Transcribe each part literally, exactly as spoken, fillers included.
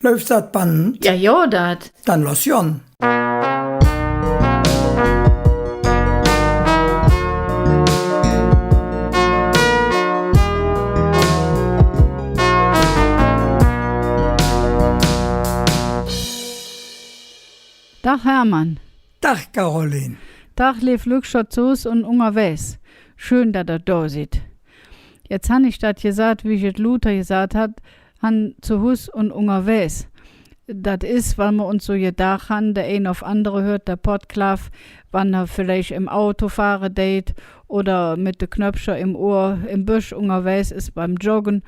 Läuf dat Band? Jo, jo, dat. Dann loss gonn. Dag, Hermann. Dag, Caroline. Dag, leev Lückcher zo Hus un ungerwägs. Schön, dat ehr do sid. Jetz han ich dat gesaht, wie ich et luuter gesaht han, han, zo Hus un ungerwägs. Dat es, weil mer uns su gedaach han, der ein ov andere hürt der Podklaaf, wann hä villeich em Auto fahre deit oder met de Knöppcher em Ohr em Bösch ungerwägs es beim Joggen.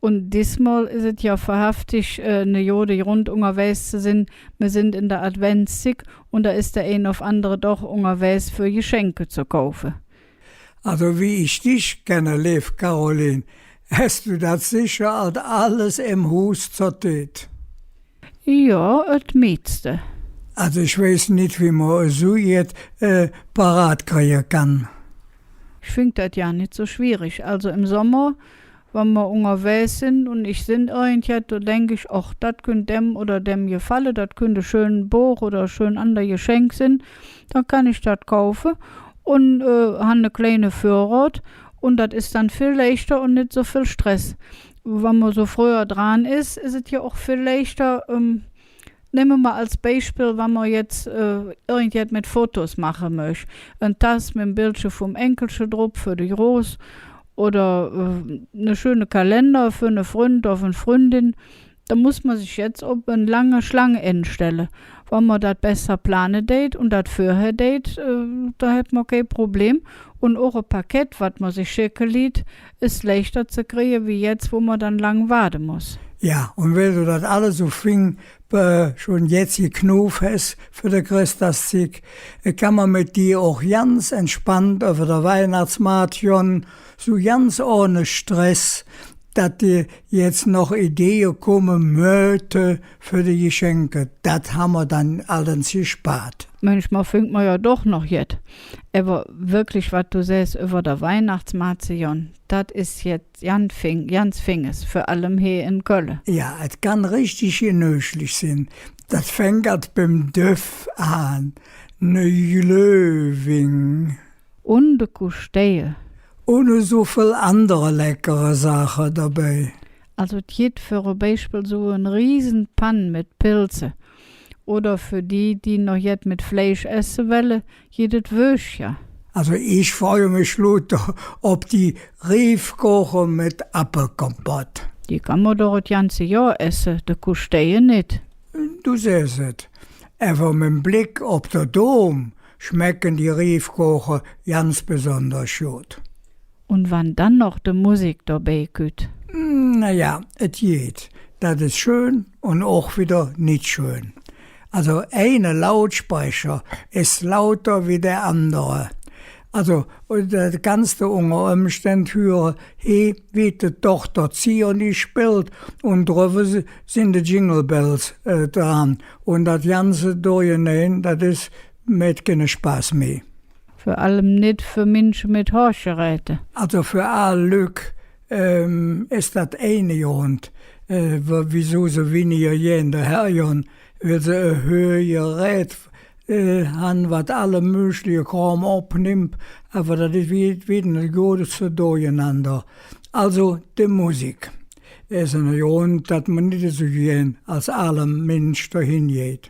Un dismol es et jo wahrhaftig, äh, ne gode Grund, ungerwägs ze sin. Mer sin en der Adventszigg un do es der ein ov andere doch ungerwägs, för Geschenke ze kaufe. Also, wie ich dich kenne, leev Caroline, häs do dat secher ald alles em Hus zertiet. Jo, et mieste. Also, ich weiß nit, wie mer esu jet, äh, parat krige kann. Ich fing dat jo nit su schwierig. Also em Sommer, wann mer ungerwägs sin un ich sinn irgendjet, do denk ich, och, dat künnt däm oder däm gefalle, dat künnt e schön Boch oder e schön ander Geschenk sin, dann kann ich dat kaufe un, äh, han ne kleine Vürrod un dat es dann vill leichter un nit su vill Stress. Wann mer su fröher dran es, es et jo och vill leichter, ähm, Nemme mer als Beispill, wann mer jetz, äh, irgendjet met Fotos maache mööch. En Tass met em Bildche vum Enkelche drop för de Groß oder, äh, ne schöne Kalender för ne Fründ ov en Fründin. Do muss mer sich jetz op en lange Schlang enstelle. Wann mer dat besser plane deit un dat vörher deit, äh, do hät mer kei Problem. Un och e Pakett, wat mer sich schecke liet, es leichter ze krige wie jetz, wo mer dann lang waade muss. Jo, un weil do dat alles su fing äh, schon jetz geknuuv häs för de Chressdagszigg, äh, kann mer met dir och ganz entspannt üvver der Weihnachtsmaat gonn, su ganz ohne Stress, dat dir jetz noch Idee kumme mööte för de Geschenke. Dat han mer dann allens gespaat. Mänchmol fingk mer jo doch noch jet. Ävver wirklich, wat do sähs, üvver der Weihnachtsmaat ze gonn, dat es jetz ganz fing, ganz Finges, vör allem hee en Kölle. Jo, et kann richtig genöglich sin. Dat fängk ald beim Döff aan. Ne Glöhwing. Un de Kusteie. Un su vill andere leckere Saache dobei. Also, et gitt för e Beispill su en Riesenpann met Pilze. Oder för die, die noch jet met Fleisch esse welle, gitt et Wööschcher. Also, ich freue mich luuter op die Rievkoche met Appelkompott. Die kann mer doch et ganze Johr esse, de Kusteie nit. Do sähs et. Ävver mem Bleck op der Dom schmecke die Rievkoche ganz besonders god. Un wann dann noch de Musik dobei kütt? Hm, na jo, et geiht. Dat es schön un och widder nit schön. Also, eine Lautsprecher es lauter wie der andere. Also, do kanns de unger Ömständ hüre, hee, wie de Dochter Zion die spillt, un drüvver si-, sin de Jingle Bells, äh, dran. Un dat ganze Durchenein, dat es, mäht keine Spass mih. Vör allem nit för Minsche met Hörgeräte. Also för aal Lück, ähm, es dat eine Grund, äh, wo-, wiesu se winniger gään doher gonn, weil se e Hörgerät, äh, han, wat alle mögliche Krom opnimmp, ävver dat es wie, wie e große Durchenander. Also, de Musik es ene Grund, dat mer nit esu gään als aale Minsch dohin geiht.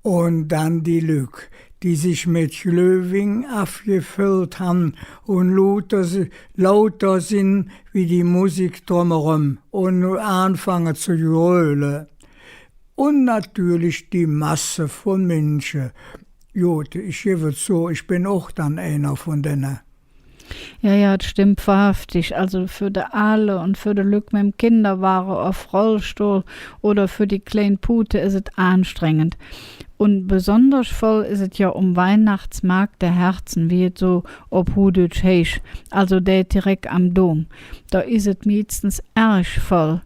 Un dann die Lück, die sich met Glöhwing avgeföllt han un luuter si-, lauter sin wie die Musik drömeröm un nu aanfange ze gröle. Un natörlich die Masse vun Minsche. God, ich gevve zo, ich ben och dann einer vun denne. Jo, jo, et stemmp wahrhaftig. Also för de Aale un för de Lück mem Kinderwage ov Rollstohl oder för die klein Pute es et aanstrengend. Un besonders voll es et jo om Weihnachtsmarkt der Herzen, wie et su op Huhdütsch heiß, also dä direk am Dom. Do es et miestens ärg voll.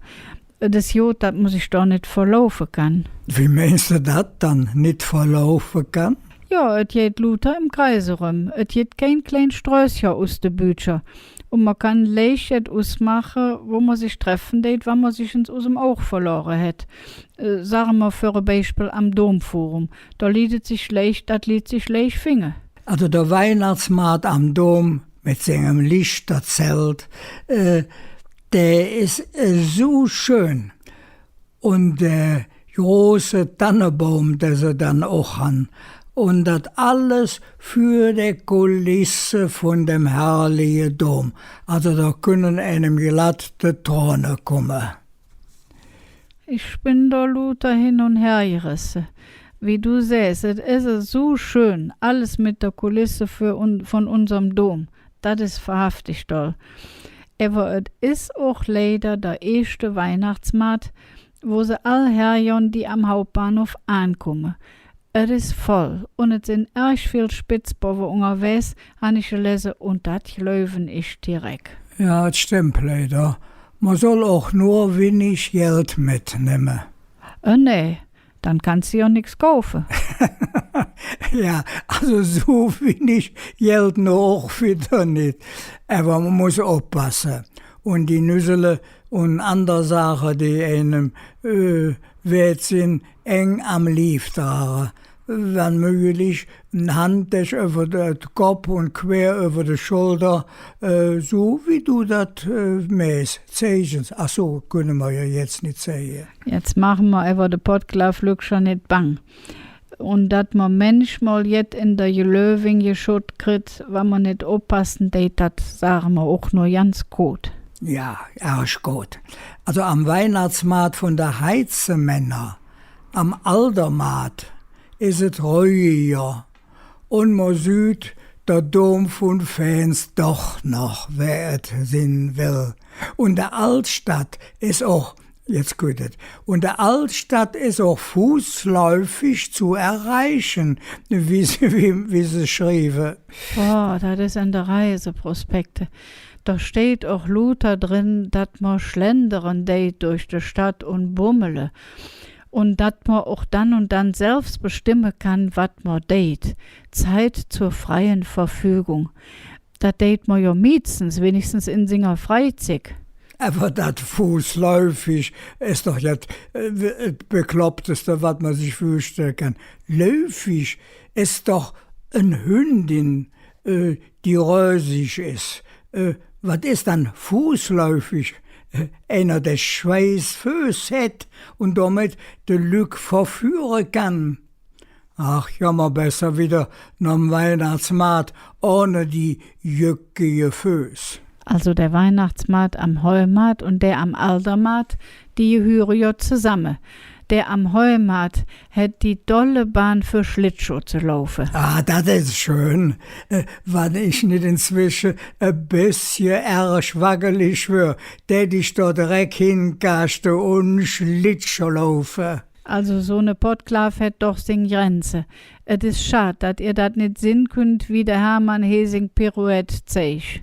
Et es god, dat mer sich do nit verlaufe kann. Wie meins de dat dann, nit verlaufe kann? Jo, et geiht luuter em Kreis eröm. Et gitt kein klein Strößcher us de Bücher. Mer kann leich jet usmaache, wo mer sich treffe deit, wann mer sich ens usem Aug verlore hät. Äh, sage mer för e Beispill am Domforum. Do liet et sich leich, dat liet sich leich finge. Also der Weihnachtsmaat am Dom met singem Lichterzelt, äh, dä es, äh, su schön. Un der große Tannebaum, dä se dann och han. Un dat alles för de Kulisse vun dem herrliche Dom. Also do künne einem glatt de Trone kumme. Ich ben do luuter hin un her geresse. Wie do sähs, et es esu schön, alles met der Kulisse för un-, vun unserem Dom. Dat es wahrhaftig doll. Ävver et es och leider der eeschte Weihnachtsmaat, wo se all hergonn, die am Hauptbahnhoff aankumme. Et es voll, un et sin ärg vill Spitzbovve ungerwägs, han ich gelese, un dat gläuve ich direk. Jo, et stemmp leider. Mer soll och nor winnig Geld metnemme. Äh, nä, dann kanns de jo nix kaufe. Jo, also su winnig Geld han mer och widder nit. Ävver mer muss oppasse. Un die Nüsele un ander Saache, die einem, äh, wäät sin, eng am Liev drage. Wann möglich, en Handtäsch üvver de Kopp un quer üvver de Scholder, äh, su wie do dat, äh, mähs, zeigens. Ach su, künne mer jo jetz nit zeige. Jetz maache mer ävver de Podklaaf-Lückcher nit bang. Un dat mer mänchmol jet en der Gläuving geschutt kritt, wann mer nit oppasse deit, dat sage mer och nor ganz koot. Jo, ärg koot. Also am Weihnachtsmaat vun der Heizemänncher, am Aldermaat, es et räuhiger. Un mer süht der Dom vun fähns doch noch, wä et sinn well. Un de Aldstadt es och Jetz kütt et. Un de Aldstadt es och fußläufig zu erreichen, wie se, wie, wie se schrieve. Boah, dat es en de Reiseprospekte. Do steiht och luuter dren, dat mer schlendere deit durch de Stadt un bummele. Un dat mer och dann un dann selvs bestemme kann, wat mer deit. Zeit zur freien Verfügung. Dat deit mer jo miestens, winnigstens en singer Freizigg. Ävver dat fußläufig es doch jet, äh, et Bekloppteste, wat mer sich vürstelle kann. Läufig es doch en Hündin, äh, die rösig es. Äh, wat es dann fußläufig? Äh, einer, dä Schweißföß hät un domet de Lück verföhre kann. Ach, gommer besser widder nohm Weihnachtsmaat ohne die jöckige Föß. Also der Weihnachtsmaat am Heumaat un der am Aldermaat, die gehüre jo zesamme. Der am Heumaat hät die dolle Bahn för Schlittschuh ze laufe. Ah, dat es schön. Äh, wann ich nit inzwesche e bessche ärg waggelig wör, dät ich do direk hinkaste un Schlittschuh laufe. Also, su ne Podklaaf hät doch sing Grenze. Et es schad, dat ehr dat nit sinn künnt, wie der Hermann he sing Pirouette zeig.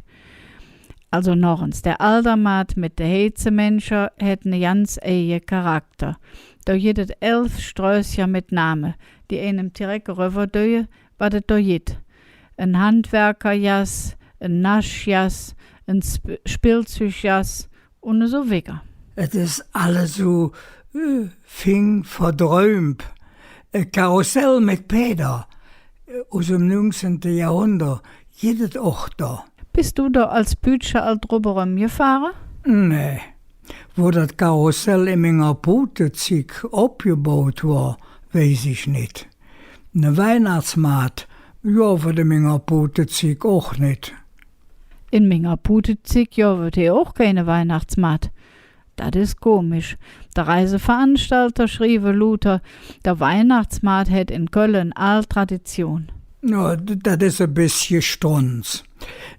Also noch ens, der Aldermaat met de Heizemänncher hät ne ganz eige Charakter. Do gitt et elf Strößcher met Name, die einem direk erövver däue, wat et do gitt. En Handwerkergass, en Naschgass, en Sp-, Spillzeuggass, un esu wigger. Et es alles su, äh, fing verdräump. E Karussell met Pääder, äh, us dem nüngzehnte Johrhundert, gitt et och do. Bes do do als Pütschke ald drop erömgefahre? Nä. Wo dat Karussell en minger Putezigg opgebaut wor, weiß ich nit. Ne Weihnachtsmaat gov et en minger Putezigg och nit. En minger Putezigg gov et hee och keine Weihnachtsmaat. Dat es komisch. De Reiseveranstalter schrieve luuter, der Weihnachtsmaat hät en Kölle en aal Tradition. Jo, d-, dat es e bessche Strunz.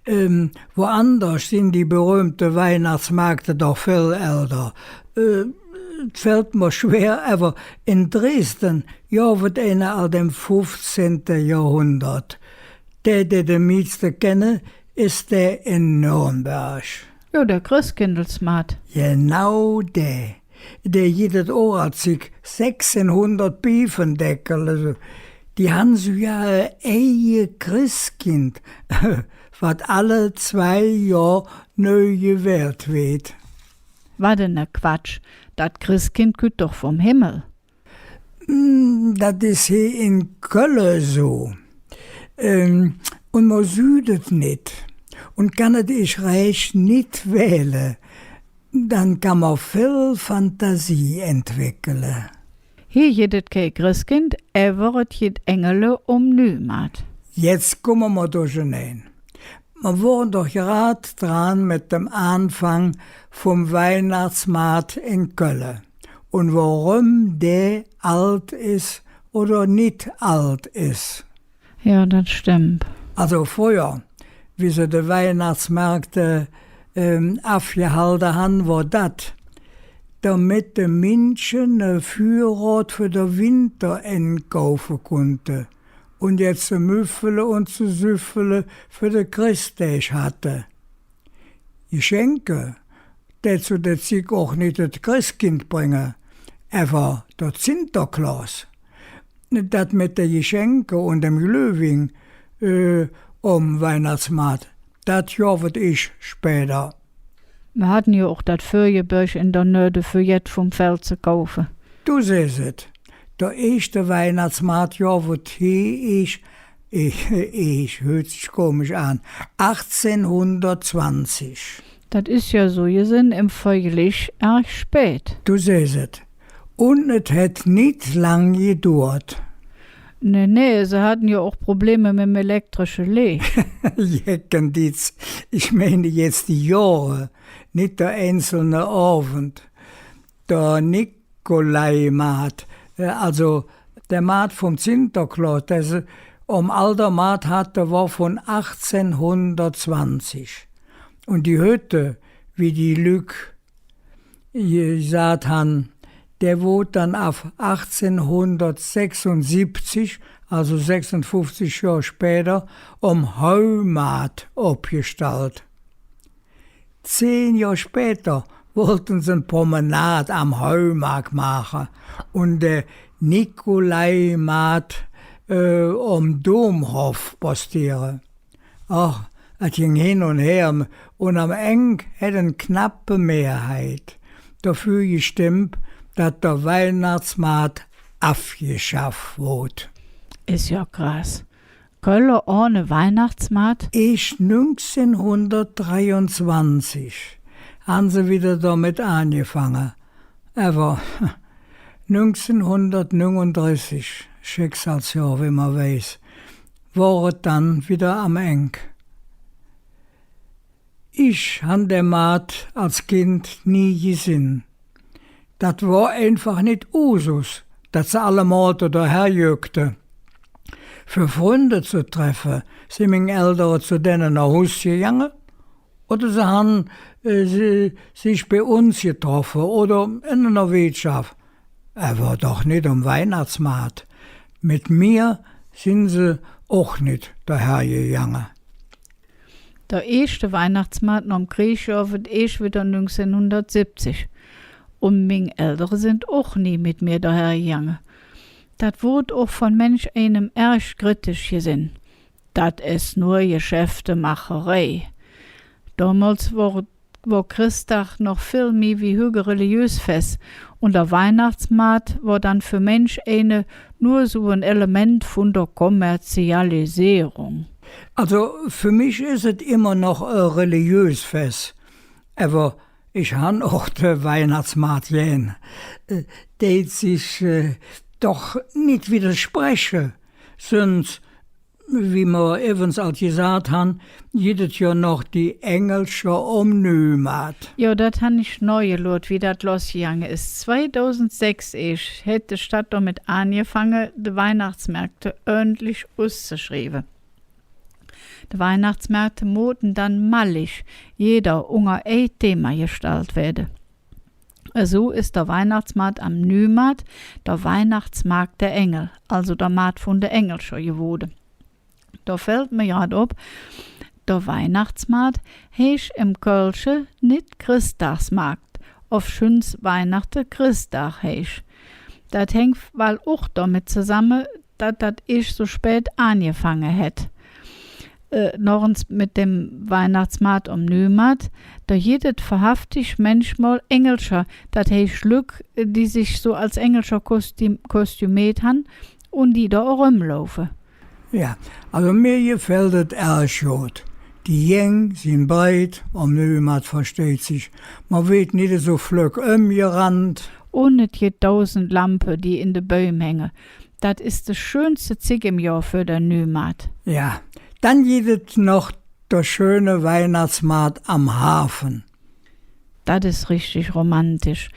Ähm, woanders sin die berühmte Weihnachtsmärkte doch vill älder. Äh, et fällt mer schwer, ävver en Dresde gov et eine ald em fuffzehnte Johrhundert. Dä, dä de mieste kenne, es dä en Nürnberg. Jo, der Christkindlesmaat. Genau dä. Dä gitt et och ald zick sechzehnhundert Piefendeckel. Also, die han sugar e eige Christkind. wat alle zwei Johr neu gewählt weed. Wat ene Quatsch. Dat Christkind kütt doch vum Himmel. Mm, dat es hee en Kölle su. Ähm, un mer süht et nit. Un kann et eesch rääch nit wähle. Dann kann mer vill Fantasie entweckele. Hee gitt et kei Christkind, ävver et gitt Engele om Nüümaat. Jetz kumme mer durchenein. Mer wore doch grad dran met dem Aanfang vum Weihnachtsmaat en Kölle. Un woröm dä ald es oder nit ald es. Jo, dat stemmp. Alsu fröher, wie se de Weihnachtsmärkte, ähm, avgehalde han, wor dat, domet de Minsche ne Vürrot för der Winter enkaufe kunnte un jet ze müffele un ze süffele för de Chressdäg hatte. Geschenke dät zo der Zigg och nit et Chresskind bränge, ävver der Zinter Klos. Dat met de Geschenke un dem Glöhwing, äh, om Weihnachtsmaat, dat gov et eesch späder. Mer hatte jo och dat Vörgebirg en der Nöh, för jet vum Feld ze kaufe. Do sühs et. Der eeschte Weihnachtsmaat gov et hee eesch, eesch, eesch, hürt sich komisch aan, achtzehnhundertzwanzig. Dat es jo su gesinn em Vergleich ärg spät. Do sühs et. Un et hät nit lang gedoot. Nä, nä, se hatte jo och Probleme met dem elektrische Leech. Jeckenditz, ich meine jetz die Johre, nit der einzelne Ovend. Der Nikolaimaat, äh, alsu der Maat vum Zinter Klos, dä se om Alder Maat hatte, wor vun achtzehnhundertzwanzig. Un die Hütte, wie die Lück gesaht han, dä woodt dann av achtzehnhundertsechsunsibbzig, alsu sechsunfuffzig Johr späder, om Heumaat opgestallt. Zehn Johr späder wollte se en Promenad am Heumaat maache un der Nikolaimaat, äh, om Domhoff postiere. Och, et ging hin un her, un am Engk hät en knappe Mehrheit doför gestemmp, dat der Weihnachtsmaat avgeschaff woodt. Es jo krass. Kölle ohne Weihnachtsmaat? Eesch nüngzehnhundertdreiunzwanzig han se widder domet aangefange. Ävver nüngzehnhundertnüngundressig, Schicksalsjohr, wie mer weiß, wor et dann widder am Engk. Ich han der Maat als Kind nie gesinn. Dat wor einfach nit Usus, dat se allemol doher jöckte. För Fründe ze treffe, sin ming Eldere zo denne noh Hus gegange, oder se han, äh, se, sich bei uns getroffe oder en ener Weetschaff. Ävver doch nit om Weihnachtsmaat. Met mir sin se och nit doher gegange. Der eeschte Weihnachtsmaat nohm Kreeg gov et eesch widder nüngzehnhundertsibbzig. Un ming Eldere sin och nie met mir doher gegange. Dat woodt och vun Minsch einem ärg kritisch gesinn. Dat es nor Geschäftemacherei. Domols wor, wor Chressdag noch vill mih wie hügg e religiös Fess. Un der Weihnachtsmaat wor dann för Minsch eine nor su en Element vun der Kommerzialiseerung. Alsu, för mich es et immer noch e religiös Fess. Ävver ich han och der Weihnachtsmaat gään. Äh, dät sich, äh, doch nit widderspreche. Söns, wie mer evvens ald gesaht han, gitt et jo noch die Engelcher om Nüümaat. Jo, dat han ich nohgeluurt, wie dat lossgegange es. Zweidausendsechs eesch hät de Stadt domet aangefange, de Weihnachtsmärkte ööntlich uszeschrieve. De Weihnachtsmärkte moote dann mallich jeder unger ei Thema gestallt weede. Esu es der Weihnachtsmaat am Nüümaat der Weihnachtsmaat der Engel, alsu der Maat vun de Engelcher gewoode. Do fällt mer grad op, der Weihnachtsmaat heiß em Kölsche nit Chressdagsmaat, ovschüns Weihnachte Chressdag heiß. Dat hängk wall och domet zesamme, dat dat eesch su spät aangefange hät. äh, noch ens met dem Weihnachtsmaat om Nüümaat, do gitt et wahrhaftig mänchmol Engelcher, dat heiß Lück, äh, die sich su als Engelcher kostüm-, kostümeet han un die do erömlaufe. Jo, alsu mir gefällt et ärg god. Die Gäng sin breid, om Nüümaat, versteiht sich. Mer weed nit esu flöck ömgerannt. Un et gitt dausend Lampe, die en de Bäum hänge. Dat es de schönste Zigg em Johr för der Nüümaat. Jo, dann gitt et noch der schöne Weihnachtsmaat am Hafe. Dat es richtig romantisch.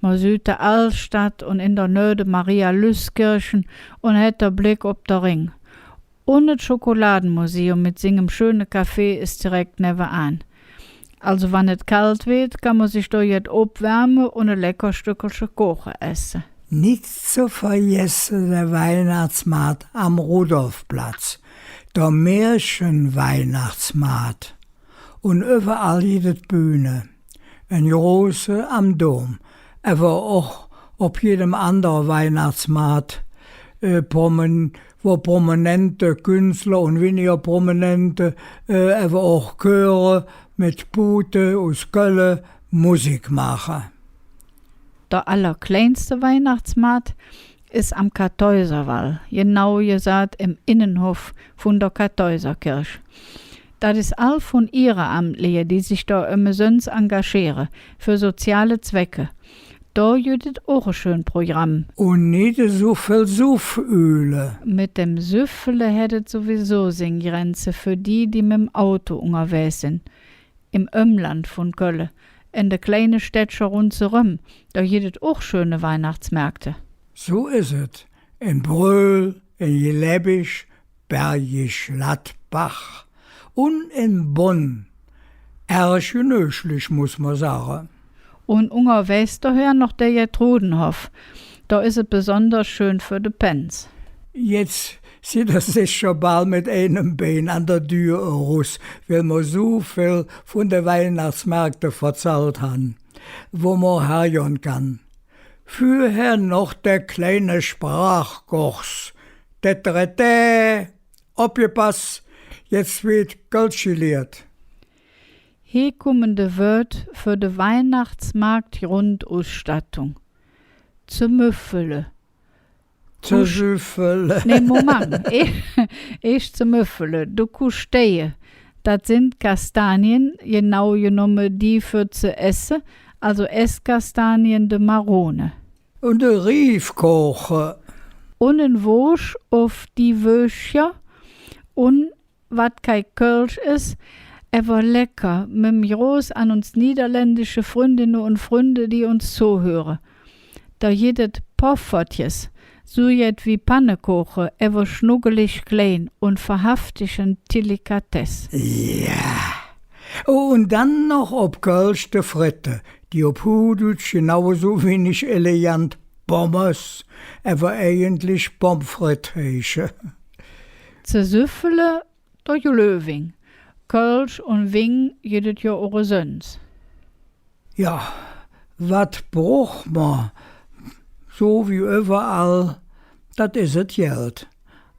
Mer süht de Aldstadt un en der Nöh de Maria-Lys-Kirch un hät der Bleck op der Rhing. Un et Schokolademuseum met singem schöne Café es direk nevvenaan. Alsu, wann et kald weed, kann mer sich do jet opwärme un e lecker Stöckelche Koche esse. Nit ze vergesse der Weihnachtsmaat am Rudolfplatz, der Märchenweihnachtsmaat. Un üvverall gitt et Bühne. En große am Dom, ävver och op jedem andere Weihnachtsmaat, äh, promin-, wo prominente Künstler un winniger prominente, äh, ävver och Chöre met Pute us Kölle Musik maache. Der allerkleinste Weihnachtsmaat es am Kartäuserwall, genau gesaht em Innenhoff vun der Kartäuserkirch. Dat es all vun Ehrenamtliche, die sich do ömesöns engagiere, för soziale Zwecke. Do gitt et och e schön Programm. Un nit esu vill Suffhüle. Met dem Süffele hät et suwiesu sing Grenze för die, die mem Auto ungerwägs sin. Em Ömland vun Kölle, en de kleine Städtcher rundseröm, do gitt et och schöne Weihnachtsmärkte. Su es et. En Bröhl, en Gläbbich, Bergisch Gladbach un en Bonn. Ärg genöglich, muss mer sage. Un ungerwägs doher noch der Gertrudenhoff. Do es et besonders schön för de Pänz. Jetz sidd ehr secher bal met einem Bein an der Dür erus, weil mer su vill vun de Weihnachtsmärkte verzallt han, wo mer hergonn kann. Vörher noch der kleine Sprachkurs. Täterätä, opgepass, jetz weed Kölsch geliert. Hee kumme de Wööd för de Weihnachtsmarkt-Grundusstattung. Ze müffele. Ze süffele. Nä, Moment. Eesch ze müffele. De Kusteie. Dat sin Kastanien, genau genomme die för ze esse, alsu Esskastanien, de Marone. Un de Rievkoche. Un en Woosch ov die Wööschcher un wat kei Kölsch es, ävver lecker, mem Groß an uns niederländische Fründinne un Fründe, die uns zohüre. Do gitt et Poffertjes, su jet wie Pannekoche, ävver schnuggelig klein un wahrhaftig en Delikatess. Jo. Un dann noch op Kölsch de Fritte, die op Huhdütsch genausu winnig elegant Pommes, ävver eigentlich Pommes frites heiße. Ze süffele, der Glöhwing. Kölsch un Wing gitt et jo och ömsöns. Jo, wat bruch mer? Su wie üvverall, dat es et Geld.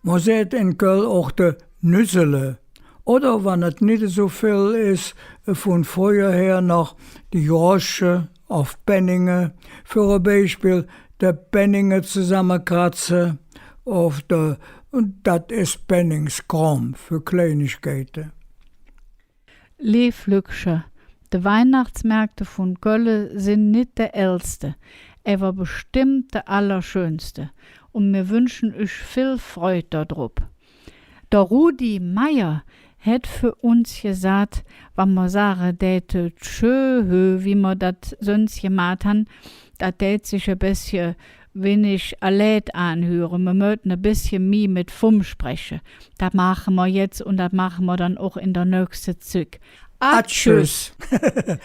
Mer säht en Kölle och de Nüssele. Oder, wann et nit esu vill es, vun fröher her noch die Grosche ov Penninge, för e Beispill, de Penninge zesammekratze, ov de, un dat es Penningskrom för Kleinigkeite. Leev Lückcher, de Weihnachtsmärkte vun Kölle sin nit de äldste, ävver bestemmp de allerschönste, un mir wünsche üch vill Freud dodrop. Der Rudi Meier hät för uns gesaht, wann mer sage däte tschö, wie mer dat söns gemaht han, dat dät sich e bessche winnig alät aanhüre. Mer mööte e bessche mih met Fumm spreche. Dat maache mer jetz un dat maache mer dann och en der nöchste Zigg. Atschüss. Atschüss.